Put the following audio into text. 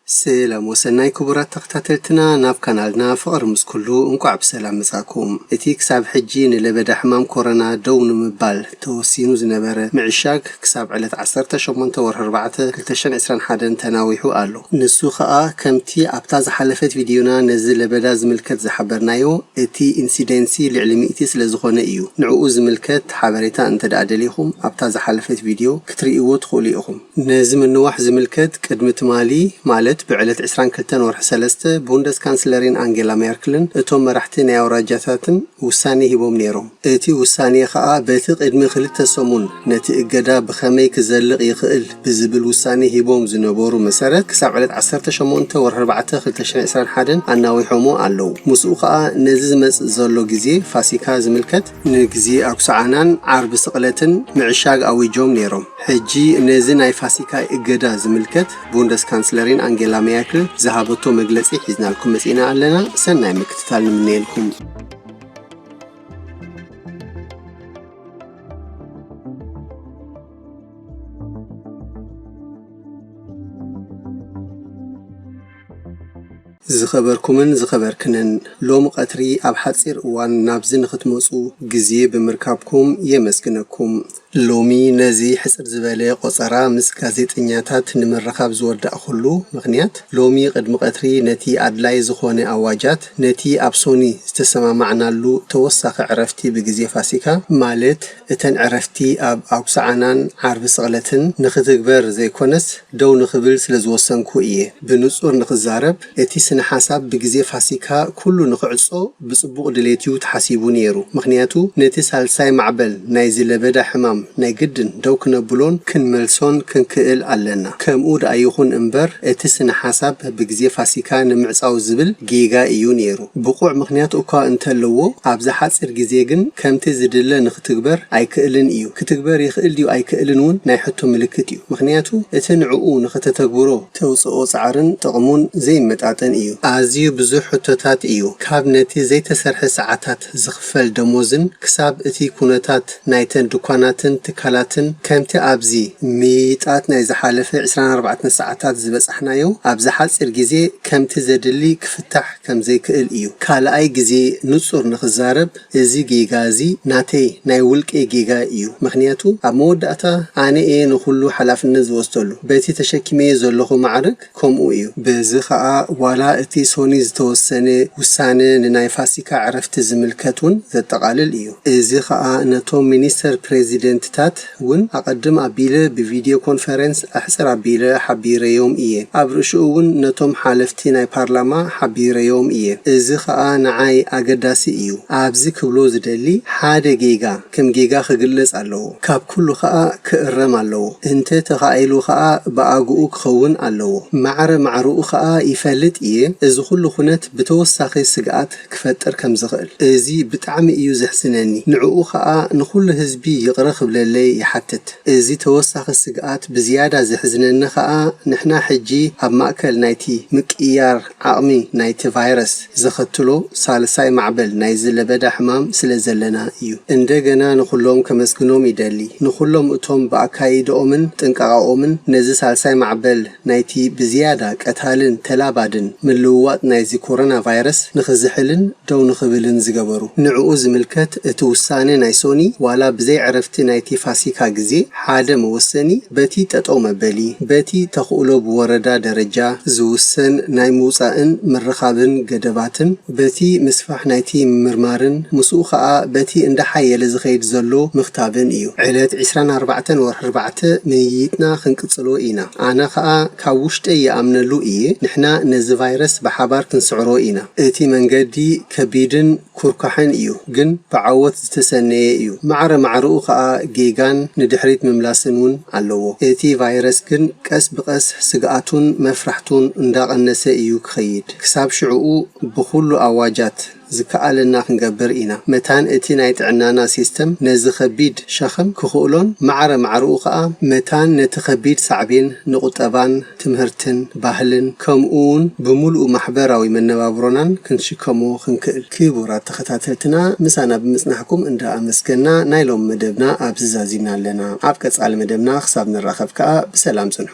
ሰላም ወሰናይ ክቡራት ተኸታተልትና፣ ናብ ካናልና ፍቕሪ ምስ ኩሉ እንቋዕ ብሰላም መጻእኩም። እቲ ክሳብ ሕጂ ንለበዳ ሕማም ኮሮና ደው ንምባል ተወሲኑ ዝነበረ ምዕሻግ ክሳብ ዕለት ዓሰርተ ሸሞንተ ወርሒ ኣርባዕተ ክልተ ሽሕን ዕስራን ሓደን ተናዊሑ ኣሎ። ንሱ ኸኣ ከምቲ ኣብታ ዝሓለፈት ቪድዮና ነዚ ለበዳ ዝምልከት ዝሓበርናዮ፣ እቲ ኢንሲደንሲ ልዕሊ ሚእቲ ስለ ዝኾነ እዩ። ንዕኡ ዝምልከት ሓበሬታ እንተ ደኣ ደሊኹም ኣብታ ዝሓለፈት ቪድዮ ክትርእይዎ ትኽእሉ ኢኹም። ነዚ ምንዋሕ ዝምልከት ቅድሚ ትማሊ ማለት ብዕለት ዕስራን ክልተን ወርሒ ሰለስተ ቡንደስ ካንስለሪን ኣንጌላ ሜርክልን እቶም መራሕቲ ናይ ኣውራጃታትን ውሳኔ ሂቦም ነይሮም። እቲ ውሳኔ ኸኣ በቲ ቅድሚ ክልተ ሰሙን ነቲ እገዳ ብኸመይ ክዘልቕ ይኽእል ብዝብል ውሳኔ ሂቦም ዝነበሩ መሰረት ክሳብ ዕለት ዓሰርተ ሸሞንተ ወርሒ ኣርባዕተ ክልተ ሽሕን ዕስራን ሓደን ኣናዊሖሞ ኣለዉ። ምስኡ ኸኣ ነዚ ዝመጽእ ዘሎ ግዜ ፋሲካ ዝምልከት ንግዜ ኣጉስዓናን ዓርቢ ስቕለትን ምዕሻግ ኣዊጆም ነይሮም። ሕጂ ነዚ ናይ ፋሲካ እገዳ ዝምልከት ቡንደስ ካንስለሪን ኣንጌላ ሜርክል ዝሃበቶ መግለጺ ሒዝናልኩም መጺእና ኣለና። ሰናይ ምክትታል ንምነየልኩም። ዝኸበርኩምን ዝኸበርክንን፣ ሎሚ ቀትሪ ኣብ ሓጺር እዋን ናብዚ ንኽትመጹ ግዜ ብምርካብኩም የመስግነኩም። ሎሚ ነዚ ሕጽር ዝበለ ቆጸራ ምስ ጋዜጠኛታት ንምርኻብ ዝወዳእኩሉ ምኽንያት፣ ሎሚ ቅድሚ ቀትሪ ነቲ ኣድላይ ዝኾነ ኣዋጃት፣ ነቲ ኣብ ሶኒ ዝተሰማማዕናሉ ተወሳኺ ዕረፍቲ ብግዜ ፋሲካ፣ ማለት እተን ዕረፍቲ ኣብ ኣጉስዓናን ዓርቢ ስቕለትን ንኽትግበር ዘይኮነስ፣ ደው ንኽብል ስለ ዝወሰንኩ እየ። ብንጹር ንኽዛረብ፣ እቲ ስነ ሓሳብ ብግዜ ፋሲካ ኩሉ ንኽዕጾ ብጽቡቕ ድሌት እዩ ተሓሲቡ ነይሩ። ምኽንያቱ፣ ነቲ ሳልሳይ ማዕበል ናይዚ ለበዳ ሕማም ናይ ግድን ደው ክነብሎን ክንመልሶን ክንክእል ኣለና። ከምኡ ደኣ ይኹን እምበር፣ እቲ ስነ ሓሳብ ብግዜ ፋሲካ ንምዕጻው ዝብል ጌጋ እዩ ነይሩ። ብቑዕ ምኽንያት እኳ እንተለዎ፣ ኣብዚ ሓጺር ግዜ ግን ከምቲ ዝድለ ንኽትግበር ኣይክእልን እዩ። ክትግበር ይኽእል ድዩ ኣይክእልን እውን ናይ ሕቶ ምልክት እዩ። ምኽንያቱ፣ እቲ ንዕኡ ንኽተተግብሮ ተውጽኦ ጻዕርን ጥቕሙን ዘይመጣጠን እዩ። ኣዝዩ ብዙሕ ሕቶታት እዩ። ካብ ነቲ ዘይተሰርሐ ሰዓታት ዝኽፈል ደሞዝን ክሳብ እቲ ኩነታት ናይተን ድኳናትን ትካላትን ከምቲ ኣብዚ ምይይጣት ናይ ዝሓለፈ ዕስራን ኣርባዕተን ሰዓታት ዝበጻሕናዮ፣ ኣብዚ ሓጺር ግዜ ከምቲ ዘድሊ ክፍታሕ ከም ዘይክእል እዩ። ካልኣይ ግዜ ንጹር ንኽዛረብ፣ እዚ ጌጋ እዚ ናተይ ናይ ውልቀይ ጌጋ እዩ። ምኽንያቱ ኣብ መወዳእታ ኣነ እየ ንኹሉ ሓላፍነት ዝወስደሉ። በቲ ተሸኪመዮ ዘለኹ ማዕርግ ከምኡ እዩ። በዚ ኸኣ ዋላ እቲ ሶኒ ዝተወሰነ ውሳነ ንናይ ፋሲካ ዕረፍቲ ዝምልከት እውን ዘጠቓልል እዩ። እዚ ኸኣ ነቶም ሚኒስተር ፕሬዚደንትታት እውን ኣቐድም ኣቢለ ብቪድዮ ኮንፈረንስ ኣሕጽር ኣቢለ ሓቢረዮም እየ። ኣብ ርእሽኡ እውን ነቶም ሓለፍቲ ናይ ፓርላማ ሓቢረዮም እየ። እዚ ኸኣ ንዓይ ኣገዳሲ እዩ። ኣብዚ ክብሎ ዝደሊ ሓደ ጌጋ ከም ጌጋ ክግለጽ ኣለዎ። ካብ ኩሉ ኸኣ ክእረም ኣለዎ። እንተ ተኻኢሉ ኸኣ ብኣግኡ ክኸውን ኣለዎ። ማዕረ ማዕርኡ ኸኣ ይፈልጥ እየ። እዚ ኩሉ ኩነት ብተወሳኺ ስግኣት ክፈጥር ከም ዝኽእል። እዚ ብጣዕሚ እዩ ዘሕዝነኒ። ንዕኡ ኸኣ ንኹሉ ህዝቢ ይቕረ ክብለለይ ይሓትት። እዚ ተወሳኺ ስግኣት ብዝያዳ ዘሕዝነኒ ኸኣ ንሕና ሕጂ ኣብ ማእከል ናይቲ ምቅይያር ዓቕሚ ናይቲ ቫይረስ ዘኸትሎ ሳልሳይ ማዕበል ናይዚ ለበዳ ሕማም ስለ ዘለና እዩ። እንደገና ንኹሎም ከመስግኖም ይደሊ። ንኹሎም እቶም ብኣካይድኦምን ጥንቃቐኦምን ነዚ ሳልሳይ ማዕበል ናይቲ ብዝያዳ ቀታልን ተላባድን ምልውዋጥ ናይዚ ኮሮና ቫይረስ ንኽዝሕልን ደው ንኽብልን ዝገበሩ። ንዕኡ ዝምልከት እቲ ውሳነ ናይ ሶኒ፣ ዋላ ብዘይ ዕረፍቲ ናይቲ ፋሲካ ግዜ፣ ሓደ መወሰኒ በቲ ጠጠው መበሊ፣ በቲ ተኽእሎ ብወረዳ ደረጃ ዝውሰን ናይ ምውጻእን ምርኻብን ገደባትን፣ በቲ ምስፋሕ ናይቲ ምምርማርን ምስኡ ኸኣ በቲ እንዳሓየለ ዝኸይድ ዘሎ ምኽታብን እዩ። ዕለት ዕስራን ኣርባዕተን ወርሒ ኣርባዕተ ምይይጥና ክንቅጽሎ ኢና። ኣነ ኸኣ ካብ ውሽጠይ ይኣምነሉ እየ። ንሕና ነዚ ቫይረስ ብሓባር ክንስዕሮ ኢና። እቲ መንገዲ ከቢድን ኩርኳሕን እዩ፣ ግን ብዓወት ዝተሰነየ እዩ። ማዕረ ማዕረኡ ኸኣ ጌጋን ንድሕሪት ምምላስን እውን ኣለዎ። እቲ ቫይረስ ግን ቀስ ብቐስ ስግኣቱን መፍራሕቱን እንዳቐነሰ እዩ ክኸይድ። ክሳብ ሽዕኡ ብኹሉ ኣዋጃት ዝከኣለና ክንገብር ኢና። መታን እቲ ናይ ጥዕናና ሲስተም ነዚ ከቢድ ሸኽም ክኽእሎን ማዕረ ማዕረኡ ኸኣ መታን ነቲ ከቢድ ሳዕቤን ንቁጠባን ትምህርትን ባህልን ከምኡ እውን ብምሉኡ ማሕበራዊ መነባብሮናን ክንሽከሞ ክንክእል። ክቡራት ተኸታተልትና፣ ምሳና ብምጽናሕኩም እንዳ ኣመስገና ናይ ሎም መደብና ኣብዚ ዛዚምና ኣለና። ኣብ ቀጻሊ መደብና ክሳብ ንራኸብ ከኣ ብሰላም ጽንሑ።